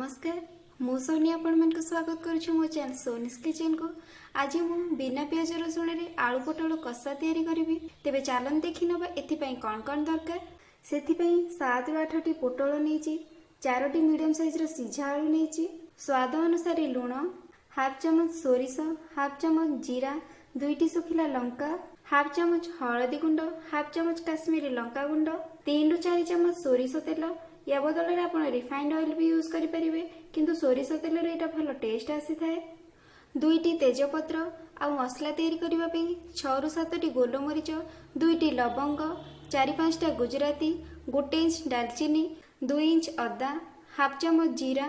ନମସ୍କାର, ମୁଁ ସୋନି ଆପଣମାନଙ୍କୁ ସ୍ୱାଗତ କରୁଛି ମୋ ଚ୍ୟାନେଲ୍ ସୋନିସ୍ କିଚେନ୍କୁ। ଆଜି ମୁଁ ବିନା ପିଆଜ ରସୁଣରେ ଆଳୁ ପୋଟଳ କଷା ତିଆରି କରିବି। ତେବେ ଚାଲନ୍ତୁ ଦେଖିନେବା ଏଥିପାଇଁ କ'ଣ କ'ଣ ଦରକାର। ସେଥିପାଇଁ 7ରୁ 8ଟି ପୋଟଳ ନେଇଛି, 4ଟି ମିଡ଼ିୟମ୍ ସାଇଜ୍ର ସିଝା ଆଳୁ ନେଇଛି, ସ୍ୱାଦ ଅନୁସାରେ ଲୁଣ, ହାଫ୍ ଚାମଚ ସୋରିଷ, ହାଫ୍ ଚାମଚ ଜିରା, 2ଟି ଶୁଖିଲା ଲଙ୍କା, ହାଫ୍ ଚାମଚ ହଳଦୀ ଗୁଣ୍ଡ, ହାଫ୍ ଚାମଚ କାଶ୍ମୀରୀ ଲଙ୍କା ଗୁଣ୍ଡ, 3ରୁ 4 ଚାମଚ ସୋରିଷ ତେଲ। ୟା ବଦଳରେ ଆପଣ ରିଫାଇଣ୍ଡ ଅଏଲ୍ ବି ୟୁଜ୍ କରିପାରିବେ, କିନ୍ତୁ ସୋରିଷ ତେଲରେ ଏଇଟା ଭଲ ଟେଷ୍ଟ ଆସିଥାଏ। 2ଟି ତେଜପତ୍ର ଆଉ ମସଲା ତିଆରି କରିବା ପାଇଁ 6ରୁ 7ଟି ଗୋଲମରିଚ, 2ଟି ଲବଙ୍ଗ, 4-5ଟା ଗୁଜୁରାତି, 1 ଇଞ୍ଚ ଡାଲଚିନି, 2 ଇଞ୍ଚ ଅଦା, ହାଫ୍ ଚାମଚ ଜିରା,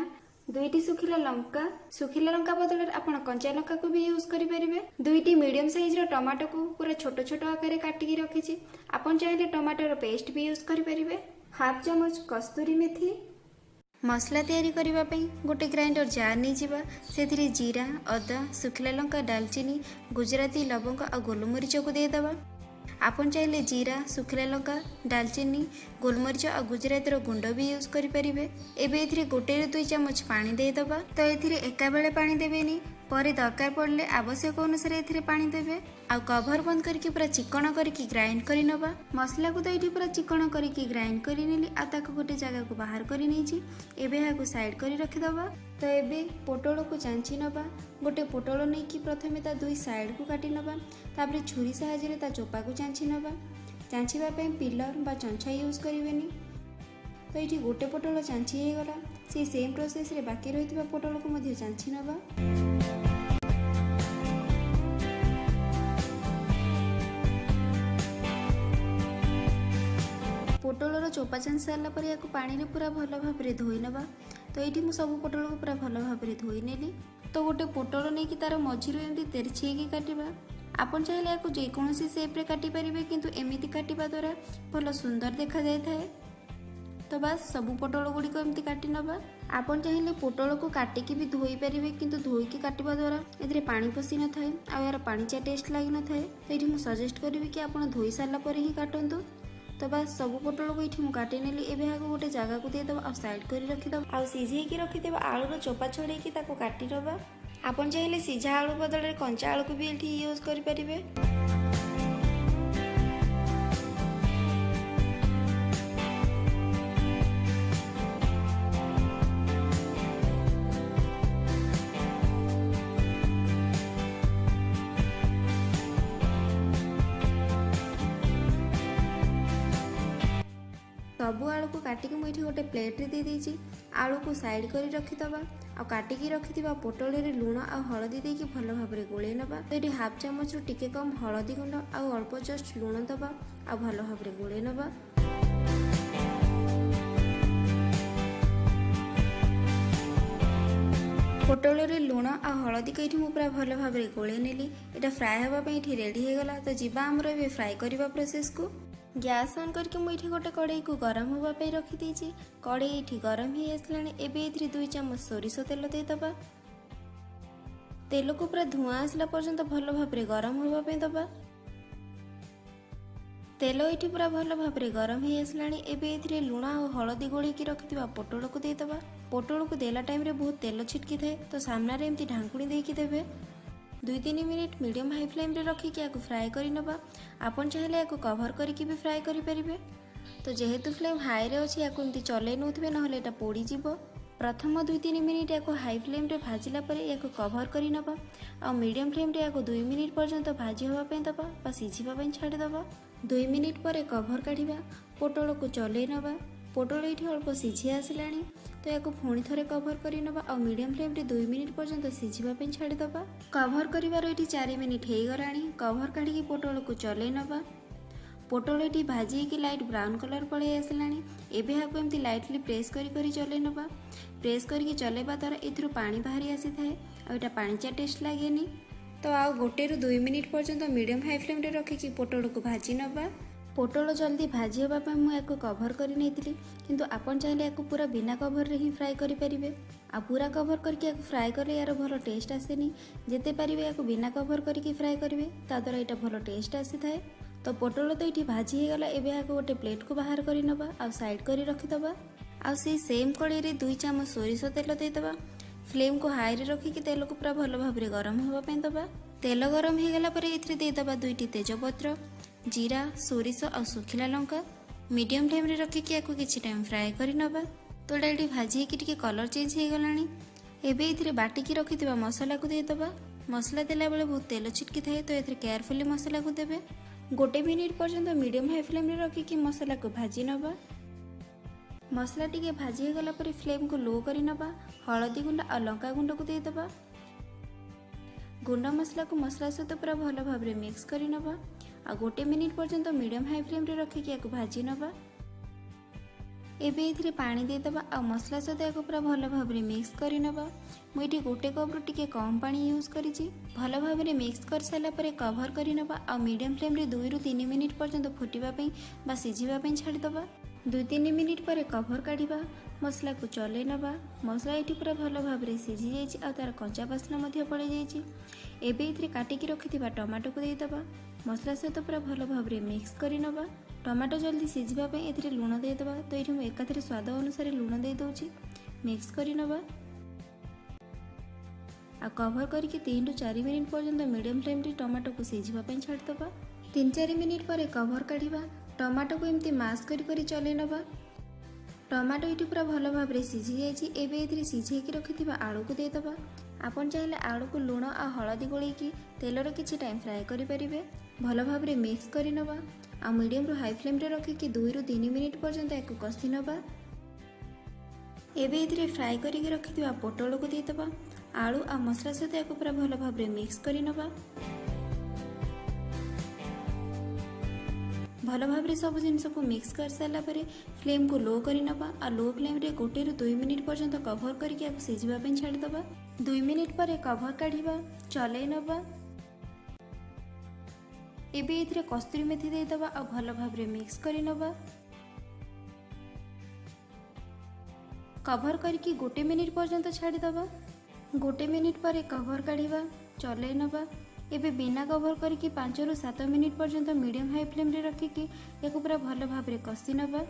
2ଟି ଶୁଖିଲା ଲଙ୍କା। ଶୁଖିଲା ଲଙ୍କା ବଦଳରେ ଆପଣ କଞ୍ଚା ଲଙ୍କାକୁ ବି ୟୁଜ୍ କରିପାରିବେ। 2ଟି ମିଡ଼ିୟମ୍ ସାଇଜ୍ର ଟମାଟୋକୁ ପୁରା ଛୋଟ ଛୋଟ ଆକାରରେ କାଟିକି ରଖିଛି। ଆପଣ ଚାହିଁଲେ ଟମାଟୋର ପେଷ୍ଟ ବି ୟୁଜ୍ କରିପାରିବେ। ହାଫ୍ ଚାମଚ କସ୍ତୁରୀ ମେଥି। ମସଲା ତିଆରି କରିବା ପାଇଁ ଗୋଟେ ଗ୍ରାଇଣ୍ଡର ଜାର୍ ନେଇଯିବା। ସେଥିରେ ଜିରା, ଅଦା, ଶୁଖିଲା ଲଙ୍କା, ଡାଲଚିନି, ଗୁଜୁରାତି, ଲବଙ୍ଗ ଆଉ ଗୋଲମରିଚକୁ ଦେଇଦେବା। ଆପଣ ଚାହିଁଲେ ଜିରା, ଶୁଖିଲା ଲଙ୍କା, ଡାଲଚିନି, ଗୋଲମରିଚ ଆଉ ଗୁଜୁରାତିର ଗୁଣ୍ଡ ବି ୟୁଜ୍ କରିପାରିବେ। ଏବେ ଏଥିରେ 1ରୁ 2 ଚାମଚ ପାଣି ଦେଇଦେବା। ତ ଏଥିରେ ଏକାବେଳେ ପାଣି ଦେବେନି, ପରେ ଦରକାର ପଡ଼ିଲେ ଆବଶ୍ୟକ ଅନୁସାରେ ଏଥିରେ ପାଣି ଦେବେ। ଆଉ କଭର ବନ୍ଦ କରିକି ପୁରା ଚିକଣ କରିକି ଗ୍ରାଇଣ୍ଡ କରି ନେବା। ମସଲାକୁ ତ ଏଇଠି ପୁରା ଚିକଣ କରିକି ଗ୍ରାଇଣ୍ଡ କରିନେଲି ଆଉ ତାକୁ ଗୋଟେ ଜାଗାକୁ ବାହାର କରି ନେଇଛି। ଏବେ ଏହାକୁ ସାଇଡ୍ କରି ରଖିଦେବା। ତ ଏବେ ପୋଟଳକୁ ଚାଞ୍ଚି ନେବା। ଗୋଟେ ପୋଟଳ ନେଇକି ପ୍ରଥମେ ତା 2 ସାଇଡ଼କୁ କାଟି ନେବା, ତାପରେ ଛୁରୀ ସାହାଯ୍ୟରେ ତା ଚୋପାକୁ ଚାଞ୍ଚି ନେବା। ଚାଞ୍ଚିବା ପାଇଁ ପିଲର ବା ଚଞ୍ଛା ୟୁଜ୍ କରିବେନି। ତ ଏଇଠି ଗୋଟେ ପୋଟଳ ଚାଞ୍ଚି ହେଇଗଲା। ସେଇ ସେମ୍ ପ୍ରୋସେସ୍ରେ ବାକି ରହିଥିବା ପୋଟଳକୁ ମଧ୍ୟ ଚାଞ୍ଚି ନେବା। ପୋଟଳର ଚୋପା ଚାଞ୍ଚି ସାରିଲା ପରେ ୟାକୁ ପାଣିରେ ପୁରା ଭଲ ଭାବରେ ଧୋଇ ନେବା। ତ ଏଇଠି ମୁଁ ସବୁ ପୋଟଳକୁ ପୁରା ଭଲ ଭାବରେ ଧୋଇ ନେଲି। ତ ଗୋଟେ ପୋଟଳ ନେଇକି ତାର ମଝିରୁ ଏମିତି ତେରଛି ହେଇକି କାଟିବା। ଆପଣ ଚାହିଁଲେ ୟାକୁ ଯେକୌଣସି ସେପ୍ରେ କାଟିପାରିବେ, କିନ୍ତୁ ଏମିତି କାଟିବା ଦ୍ୱାରା ଭଲ ସୁନ୍ଦର ଦେଖାଯାଇଥାଏ। ତ ବାସ୍ ସବୁ ପୋଟଳ ଗୁଡ଼ିକ ଏମିତି କାଟି ନେବା। ଆପଣ ଚାହିଁଲେ ପୋଟଳକୁ କାଟିକି ବି ଧୋଇ ପାରିବେ, କିନ୍ତୁ ଧୋଇକି କାଟିବା ଦ୍ୱାରା ଏଥିରେ ପାଣି ପଶି ନଥାଏ ଆଉ ଏହାର ପାଣିଚିଆ ଟେଷ୍ଟ ଲାଗିନଥାଏ। ତ ଏଇଠି ମୁଁ ସଜେଷ୍ଟ କରିବି କି ଆପଣ ଧୋଇ ସାରିଲା ପରେ ହିଁ କାଟନ୍ତୁ। ତ ବାସ୍ ସବୁ ପୋଟଳକୁ ଏଇଠି ମୁଁ କାଟି ନେଲି। ଏବେ ଏହାକୁ ଗୋଟେ ଜାଗାକୁ ଦେଇଦେବା ଆଉ ସାଇଡ଼୍ କରି ରଖିଦେବା। ଆଉ ସିଝେଇକି ରଖିଥିବା ଆଳୁର ଚୋପା ଛଡ଼େଇକି ତାକୁ କାଟି ନେବା। ଆପଣ ଚାହିଁଲେ ସିଝା ଆଳୁ ବଦଳରେ କଞ୍ଚା ଆଳୁକୁ ବି ଏଠି ୟୁଜ୍ କରିପାରିବେ। ସବୁ ଆଳୁକୁ କାଟିକି ମୁଁ ଏଠି ଗୋଟେ ପ୍ଲେଟ୍ରେ ଦେଇଦେଇଛି। ଆଳୁକୁ ସାଇଡ଼୍ କରି ରଖିଦେବା। ଆଉ କାଟିକି ରଖିଥିବା ପୋଟଳରେ ଲୁଣ ଆଉ ହଳଦୀ ଦେଇକି ଭଲ ଭାବରେ ଗୋଳେଇ ନେବା। ତ ଏଠି ହାଫ୍ ଚାମଚରୁ ଟିକେ କମ୍ ହଳଦୀ ଗୁଣ୍ଡ ଆଉ ଅଳ୍ପ ଜଷ୍ଟ ଲୁଣ ଦେବା ଆଉ ଭଲ ଭାବରେ ଗୋଳେଇ ନେବା। ପୋଟଳରେ ଲୁଣ ଆଉ ହଳଦୀକୁ ଏଇଠି ମୁଁ ପୁରା ଭଲ ଭାବରେ ଗୋଳେଇ ନେଲି। ଏଇଟା ଫ୍ରାଏ ହେବା ପାଇଁ ଏଠି ରେଡ଼ି ହେଇଗଲା। ତ ଯିବା ଆମର ଏବେ ଫ୍ରାଏ କରିବା ପ୍ରୋସେସ୍କୁ। ଗ୍ୟାସ୍ ଅନ୍ କରିକି ମୁଁ ଏଇଠି ଗୋଟେ କଡ଼େଇକୁ ଗରମ ହେବା ପାଇଁ ରଖିଦେଇଛି। କଡ଼େଇ ଏଇଠି ଗରମ ହେଇ ଆସିଲାଣି। ଏବେ ଏଥିରେ 2 ଚାମଚ ସୋରିଷ ତେଲ ଦେଇଦେବା। ତେଲକୁ ପୁରା ଧୂଆଁ ଆସିଲା ପର୍ଯ୍ୟନ୍ତ ଭଲ ଭାବରେ ଗରମ ହେବା ପାଇଁ ଦେବା। ତେଲ ଏଇଠି ପୁରା ଭଲ ଭାବରେ ଗରମ ହେଇ ଆସିଲାଣି। ଏବେ ଏଥିରେ ଲୁଣ ଆଉ ହଳଦୀ ଗୋଳେଇକି ରଖିଥିବା ପୋଟଳକୁ ଦେଇଦେବା। ପୋଟଳକୁ ଦେଲା ଟାଇମ୍ରେ ବହୁତ ତେଲ ଛିଟକି ଥାଏ, ତ ସାମ୍ନାରେ ଏମିତି ଢାଙ୍କୁଣି ଦେଇକି ଦେବେ। 2-3 ମିନିଟ୍ ମିଡ଼ିୟମ୍ ହାଇ ଫ୍ଲେମ୍ରେ ରଖିକି ୟାକୁ ଫ୍ରାଏ କରିନେବା। ଆପଣ ଚାହିଁଲେ ୟାକୁ କଭର କରିକି ବି ଫ୍ରାଏ କରିପାରିବେ। ତ ଯେହେତୁ ଫ୍ଲେମ୍ ହାଇରେ ଅଛି, ୟାକୁ ଏମିତି ଚଲେଇ ନେଉଥିବେ, ନହେଲେ ଏଇଟା ପୋଡ଼ିଯିବ। ପ୍ରଥମ 2-3 ମିନିଟ୍ ୟାକୁ ହାଇ ଫ୍ଲେମ୍ରେ ଭାଜିଲା ପରେ ୟାକୁ କଭର କରିନେବା ଆଉ ମିଡ଼ିୟମ୍ ଫ୍ଲେମ୍ରେ ୟାକୁ 2 ମିନିଟ୍ ପର୍ଯ୍ୟନ୍ତ ଭାଜି ହେବା ପାଇଁ ଦେବା ବା ସିଝିବା ପାଇଁ ଛାଡ଼ିଦେବା। 2 ମିନିଟ୍ ପରେ କଭର କାଢ଼ିବା, ପୋଟଳକୁ ଚଲେଇ ନେବା। ପୋଟଳ ଏଇଠି ଅଳ୍ପ ସିଝି ଆସିଲାଣି, ତ ୟାକୁ ପୁଣି ଥରେ କଭର କରିନେବା ଆଉ ମିଡ଼ିୟମ୍ ଫ୍ଲେମ୍ରେ 2 ମିନିଟ୍ ପର୍ଯ୍ୟନ୍ତ ସିଝିବା ପାଇଁ ଛାଡ଼ିଦେବା। କଭର କରିବାର ଏଇଠି 4 ମିନିଟ୍ ହେଇଗଲାଣି। କଭର କାଢ଼ିକି ପୋଟଳକୁ ଚଲେଇ ନେବା। ପୋଟଳ ଏଠି ଭାଜି ହେଇକି ଲାଇଟ୍ ବ୍ରାଉନ୍ କଲର୍ ପଳେଇ ଆସିଲାଣି। ଏବେ ଏହାକୁ ଏମିତି ଲାଇଟଲି ପ୍ରେସ୍ କରି କରି ଚଲେଇ ନେବା। ପ୍ରେସ୍ କରିକି ଚଲେଇବା ଦ୍ୱାରା ଏଥିରୁ ପାଣି ବାହାରି ଆସିଥାଏ ଆଉ ଏଇଟା ପାଣିଚିଆ ଟେଷ୍ଟ ଲାଗେନି। ତ ଆଉ 1ରୁ 2 ମିନିଟ୍ ପର୍ଯ୍ୟନ୍ତ ମିଡ଼ିୟମ୍ ହାଇ ଫ୍ଲେମ୍ରେ ରଖିକି ପୋଟଳକୁ ଭାଜି ନେବା। ପୋଟଳ ଜଲ୍ଦି ଭାଜି ହେବା ପାଇଁ ମୁଁ ୟାକୁ କଭର କରି ନେଇଥିଲି, କିନ୍ତୁ ଆପଣ ଚାହିଁଲେ ୟାକୁ ପୁରା ବିନା କଭରରେ ହିଁ ଫ୍ରାଏ କରିପାରିବେ। ଆଉ ପୁରା କଭର କରିକି ୟାକୁ ଫ୍ରାଏ କଲେ ୟାର ଭଲ ଟେଷ୍ଟ ଆସେନି। ଯେତେ ପାରିବେ ୟାକୁ ବିନା କଭର କରିକି ଫ୍ରାଏ କରିବେ, ତା ଦ୍ୱାରା ଏଇଟା ଭଲ ଟେଷ୍ଟ ଆସିଥାଏ। ତ ପୋଟଳ ତ ଏଇଠି ଭାଜି ହେଇଗଲା। ଏବେ ଏହାକୁ ଗୋଟେ ପ୍ଲେଟ୍କୁ ବାହାର କରି ନେବା ଆଉ ସାଇଡ଼୍ କରି ରଖିଦେବା। ଆଉ ସେଇ ସେମ୍ କଡ଼େଇରେ 2 ଚାମଚ ସୋରିଷ ତେଲ ଦେଇଦେବା। ଫ୍ଲେମ୍କୁ ହାଇରେ ରଖିକି ତେଲକୁ ପୁରା ଭଲ ଭାବରେ ଗରମ ହେବା ପାଇଁ ଦେବା। ତେଲ ଗରମ ହେଇଗଲା ପରେ ଏଥିରେ ଦେଇଦେବା 2ଟି ତେଜପତ୍ର, ଜିରା, ସୋରିଷ ଆଉ ଶୁଖିଲା ଲଙ୍କା। ମିଡ଼ିୟମ୍ ଫ୍ଲେମ୍ରେ ରଖିକି ୟାକୁ କିଛି ଟାଇମ୍ ଫ୍ରାଏ କରି ନେବା। ତ ଏଇଟା ଏଠି ଭାଜି ହେଇକି ଟିକେ କଲର୍ ଚେଞ୍ଜ ହେଇଗଲାଣି। ଏବେ ଏଥିରେ ବାଟିକି ରଖିଥିବା ମସଲାକୁ ଦେଇଦେବା। ମସଲା ଦେଲାବେଳେ ବହୁତ ତେଲ ଛିଟକି ଥାଏ, ତ ଏଥିରେ କେୟାରଫୁଲି ମସଲାକୁ ଦେବେ। 1 ମିନିଟ୍ ପର୍ଯ୍ୟନ୍ତ ମିଡ଼ିୟମ୍ ହାଇ ଫ୍ଲେମ୍ରେ ରଖିକି ମସଲାକୁ ଭାଜି ନେବା। ମସଲା ଟିକେ ଭାଜି ହେଇଗଲା ପରେ ଫ୍ଲେମ୍କୁ ଲୋ କରି ନେବା। ହଳଦୀ ଗୁଣ୍ଡ ଆଉ ଲଙ୍କା ଗୁଣ୍ଡକୁ ଦେଇଦେବା। ଗୁଣ୍ଡ ମସଲାକୁ ମସଲା ସହିତ ପୁରା ଭଲ ଭାବରେ ମିକ୍ସ କରି ନେବା। ଆଉ 1 ମିନିଟ୍ ପର୍ଯ୍ୟନ୍ତ ମିଡ଼ିୟମ୍ ହାଇ ଫ୍ଲେମ୍ରେ ରଖିକି ୟାକୁ ଭାଜି ନେବା। ଏବେ ଏଥିରେ ପାଣି ଦେଇଦେବା ଆଉ ମସଲା ସହିତ ୟାକୁ ପୁରା ଭଲ ଭାବରେ ମିକ୍ସ କରି ନେବା। ମୁଁ ଏଠି 1 କପ୍ରୁ ଟିକେ କମ୍ ପାଣି ୟୁଜ୍ କରିଛି। ଭଲ ଭାବରେ ମିକ୍ସ କରିସାରିଲା ପରେ କଭର୍ କରିନେବା ଆଉ ମିଡ଼ିୟମ୍ ଫ୍ଲେମ୍ରେ 2ରୁ 3 ମିନିଟ୍ ପର୍ଯ୍ୟନ୍ତ ଫୁଟିବା ପାଇଁ ବା ସିଝିବା ପାଇଁ ଛାଡ଼ିଦେବା। 2-3 ମିନିଟ୍ ପରେ କଭର୍ କାଢ଼ିବା, ମସଲାକୁ ଚଲେଇ ନେବା। ମସଲା ଏଠି ପୁରା ଭଲ ଭାବରେ ସିଝି ଯାଇଛି ଆଉ ତା'ର କଞ୍ଚା ବାସ୍ନା ମଧ୍ୟ ପଳେଇ ଯାଇଛି। ଏବେ ଏଥିରେ କାଟିକି ରଖିଥିବା ଟମାଟୋକୁ ଦେଇଦେବା। ମସଲା ସହିତ ପୁରା ଭଲ ଭାବରେ ମିକ୍ସ କରି ନେବା। ଟମାଟୋ ଜଲ୍ଦି ସିଝିବା ପାଇଁ ଏଥିରେ ଲୁଣ ଦେଇଦେବା। ତ ଏଇଠି ମୁଁ ଏକାଥରେ ସ୍ୱାଦ ଅନୁସାରେ ଲୁଣ ଦେଇଦେଉଛି। ମିକ୍ସ କରି ନେବା ଆଉ କଭର୍ କରିକି 3ରୁ 4 ମିନିଟ୍ ପର୍ଯ୍ୟନ୍ତ ମିଡ଼ିୟମ୍ ଫ୍ଲେମ୍ରେ ଟମାଟୋକୁ ସିଝିବା ପାଇଁ ଛାଡ଼ିଦେବା। 3-4 ମିନିଟ୍ ପରେ କଭର୍ କାଢ଼ିବା। ଟମାଟୋକୁ ଏମିତି ମାସ୍ କରି କରି ଚଲେଇ ନେବା। ଟମାଟୋ ଏଠି ପୁରା ଭଲ ଭାବରେ ସିଝି ଯାଇଛି। ଏବେ ଏଥିରେ ସିଝେଇକି ରଖିଥିବା ଆଳୁକୁ ଦେଇଦେବା। ଆପଣ ଚାହିଁଲେ ଆଳୁକୁ ଲୁଣ ଆଉ ହଳଦୀ ଗୋଳେଇକି ତେଲରେ କିଛି ଟାଇମ୍ ଫ୍ରାଏ କରିପାରିବେ। ଭଲ ଭାବରେ ମିକ୍ସ କରି ନେବା ଆଉ ମିଡ଼ିୟମରୁ ହାଇ ଫ୍ଲେମ୍ରେ ରଖିକି 2ରୁ 3 ମିନିଟ୍ ପର୍ଯ୍ୟନ୍ତ ୟାକୁ କଷି ନେବା। ଏବେ ଏଥିରେ ଫ୍ରାଏ କରିକି ରଖିଥିବା ପୋଟଳକୁ ଦେଇଦେବା। ଆଳୁ ଆଉ ମସଲା ସହିତ ୟାକୁ ପୁରା ଭଲ ଭାବରେ ମିକ୍ସ କରି ନେବା। ଭଲ ଭାବରେ ସବୁ ଜିନିଷକୁ ମିକ୍ସ କରିସାରିଲା ପରେ ଫ୍ଲେମ୍କୁ ଲୋ କରିନେବା ଆଉ ଲୋ ଫ୍ଲେମ୍ରେ 1ରୁ 2 ମିନିଟ୍ ପର୍ଯ୍ୟନ୍ତ କଭର୍ କରିକି ୟାକୁ ସିଝିବା ପାଇଁ ଛାଡ଼ିଦେବା। 2 ମିନିଟ୍ ପରେ କଭର୍ କାଢ଼ିବା, ଚଲେଇ ନେବା। ଏବେ ଏଥିରେ କସ୍ତୁରୀ ମେଥି ଦେଇଦେବା ଆଉ ଭଲ ଭାବରେ ମିକ୍ସ କରିନେବା। କଭର୍ କରିକି 1 ମିନିଟ୍ ପର୍ଯ୍ୟନ୍ତ ଛାଡ଼ିଦେବା। 1 ମିନିଟ୍ ପରେ କଭର୍ କାଢ଼ିବା, ଚଲେଇ ନେବା। ଏବେ ବିନା କଭର୍ କରିକି 5ରୁ 7 ମିନିଟ୍ ପର୍ଯ୍ୟନ୍ତ ମିଡ଼ିୟମ୍ ହାଇ ଫ୍ଲେମ୍ରେ ରଖିକି ୟାକୁ ପୁରା ଭଲ ଭାବରେ କଷି ନେବା।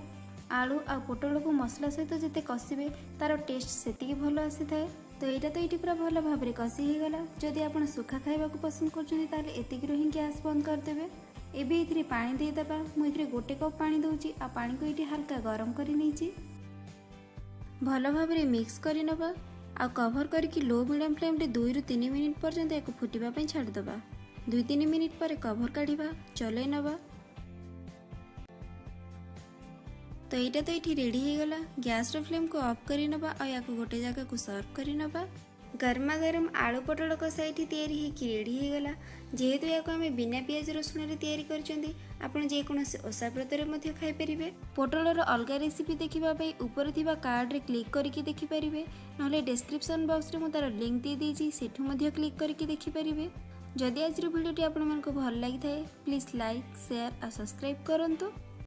ଆଳୁ ଆଉ ପୋଟଳକୁ ମସଲା ସହିତ ଯେତେ କଷିବେ ତା'ର ଟେଷ୍ଟ ସେତିକି ଭଲ ଆସିଥାଏ। ତ ଏଇଟା ତ ଏଇଠି ପୁରା ଭଲ ଭାବରେ କଷି ହେଇଗଲା। ଯଦି ଆପଣ ଶୁଖା ଖାଇବାକୁ ପସନ୍ଦ କରୁଛନ୍ତି ତାହେଲେ ଏତିକିରୁ ହିଁ ଗ୍ୟାସ୍ ବନ୍ଦ କରିଦେବେ। ଏବେ ଏଥିରେ ପାଣି ଦେଇଦେବା। ମୁଁ ଏଥିରେ 1 କପ୍ ପାଣି ଦେଉଛି ଆଉ ପାଣିକୁ ଏଇଠି ହାଲକା ଗରମ କରି ନେଇଛି। ଭଲ ଭାବରେ ମିକ୍ସ କରିନେବା ଆଉ କଭର୍ କରିକି ଲୋ ମିଡ଼ିୟମ୍ ଫ୍ଲେମ୍ରେ 2ରୁ 3 ମିନିଟ୍ ପର୍ଯ୍ୟନ୍ତ ୟାକୁ ଫୁଟିବା ପାଇଁ ଛାଡ଼ିଦେବା। 2-3 ମିନିଟ୍ ପରେ କଭର୍ କାଢ଼ିବା, ଚଲେଇ ନେବା। ତ ଏଇଟା ତ ଏଇଠି ରେଡ଼ି ହେଇଗଲା। ଗ୍ୟାସ୍ର ଫ୍ଲେମ୍କୁ ଅଫ୍ କରିନେବା ଆଉ ୟାକୁ ଗୋଟେ ଜାଗାକୁ ସର୍ଭ କରିନେବା। ଗରମା ଗରମ ଆଳୁ ପୋଟଳ କଷା ଏଇଠି ତିଆରି ହେଇକି ରେଡ଼ି ହେଇଗଲା। ଯେହେତୁ ୟାକୁ ଆମେ ବିନା ପିଆଜ ରସୁଣରେ ତିଆରି କରିଛନ୍ତି, ଆପଣ ଯେକୌଣସି ଓଷା ବ୍ରତରେ ମଧ୍ୟ ଖାଇପାରିବେ। ପୋଟଳର ଅଲଗା ରେସିପି ଦେଖିବା ପାଇଁ ଉପରେ ଥିବା କାର୍ଡ଼ରେ କ୍ଲିକ୍ କରିକି ଦେଖିପାରିବେ, ନହେଲେ ଡେସ୍କ୍ରିପସନ୍ ବକ୍ସରେ ମୁଁ ତା'ର ଲିଙ୍କ୍ ଦେଇଦେଇଛି, ସେଠୁ ମଧ୍ୟ କ୍ଲିକ୍ କରିକି ଦେଖିପାରିବେ। ଯଦି ଆଜିର ଭିଡ଼ିଓଟି ଆପଣମାନଙ୍କୁ ଭଲ ଲାଗିଥାଏ, ପ୍ଲିଜ୍ ଲାଇକ୍, ସେୟାର ଆଉ ସବସ୍କ୍ରାଇବ୍ କରନ୍ତୁ।